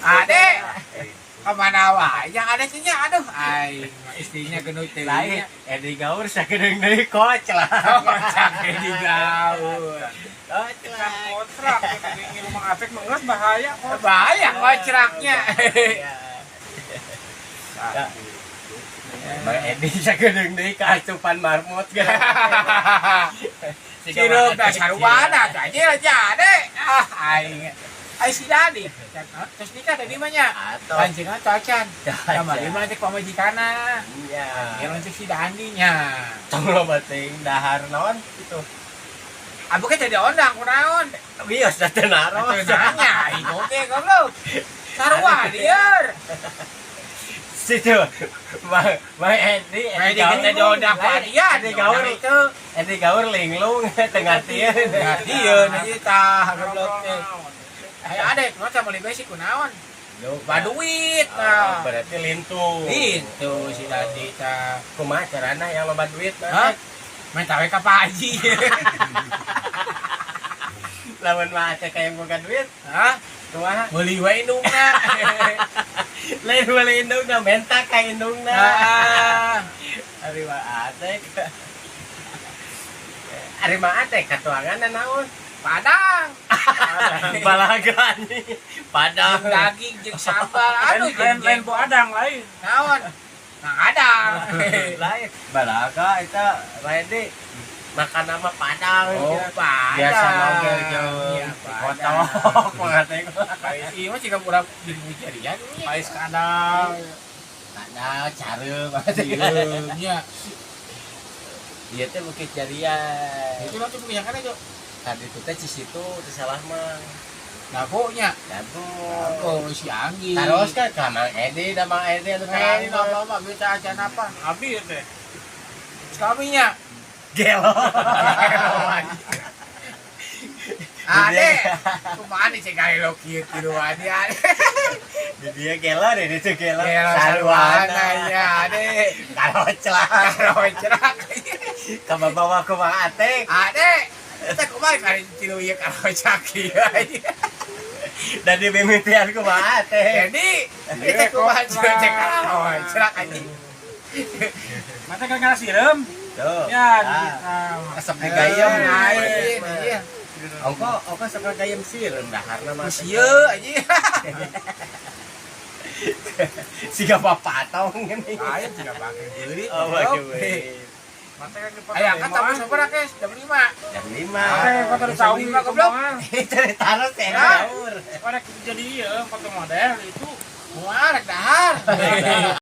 Ade. Kemana wae yang ada sih nya, aduh aing istrinya gendut teh. Lain, Edi Gaur sakedeung deui koclak. Kocak Edi Gaur. Kan Koclak. kontrak ini rumah Apek mah geus bahaya kok. Bahaya kocraknya. Ya. Bang Edi sakedeung deui kaasupan marmut kan. Sirup dah sarwana tuh aja aja ade. Ah aing. Ai si Dadi. Terus nikah tadi mah nya. Atau Lanceuna tuh acan. Sama dia mah cek pamajikanna. Iya. Ya lanceuk si Dandi nya. Tong loba teuing dahar naon itu. Abu kan jadi ondang kunaon. Bios da teu naros. Atuh nanya aing oge goblok. Sarua lieur. Situ. Bang Bang Edi, Edi kita diundang Pak Dian, Edi Gaur itu. Edi Gaur linglung teu ngartieun. Ngartieun aja tah goblok teh. Ayo adek, masa meuli besi kunaon? Loba duit Oh, tah. berarti lintu. Itu si Dadi tah. Kumaha carana yang loba duit Hah? mah? Minta we ka Pak Haji. Lamun mah teh kayak boga duit, Hah? Kumaha? Meuli we indungna. Lain meuli indungna, menta ka indungna. Ah. Ari mah ate. Ari mah ate katuangan naon? Padang. Balaga anjing. Padang. Jeung daging jeung sambal. Aduh, Lain jeung lain bu adang lain. Naon? Nah, adang. Lain balaga eta Randy makan nama Padang. Oh, Padang. Biasa oge jeung Iya, kotok pengateng. Iya mah jika urang jeung jarian. Pais kadang. Padang careum. Iya. Ieu teh Bukit Jarian. Itu nanti punya kan aja. Tadi itu teh Cisitu teu salah mah. Dagonya. Dago. Oh, si Anggi. Terus kan ka Mang Edi da Mang Edi anu Nah, ini lama bisa aja apa? Abi teh. Suaminya. Gelo. Ade. Kumaha nih cek kali lo kieu tiluan ya. Ade. Di dia gelo deh, itu gelo. Gelo sarwana ya, ade. Karoclak. Karoclak. Kababawa kumaha atek. Ade. Teh kumaha kali tilu ieu karoclak ieu. Dan di mimitian kumaha atek. Jadi, kita kumaha cek karoclak anjing. Mata kan gara sireum. Tuh. Ya, Ah. gitu. Asap digayem. Lain, iya. Ongko, ongko sok gayem sireum daharna mah. Ieu anjing. Siga papatong gini. Ayo tidak pakai beli. Oh, pakai beli. Mata kan di Ayo kan tamu sabaraha kes? Jam 5. Jam 5. Mata kan foto Jam saung 5 goblok. Itu ditaruh sih. Hah? Pada jadi iya foto model itu. Muar rek dahar.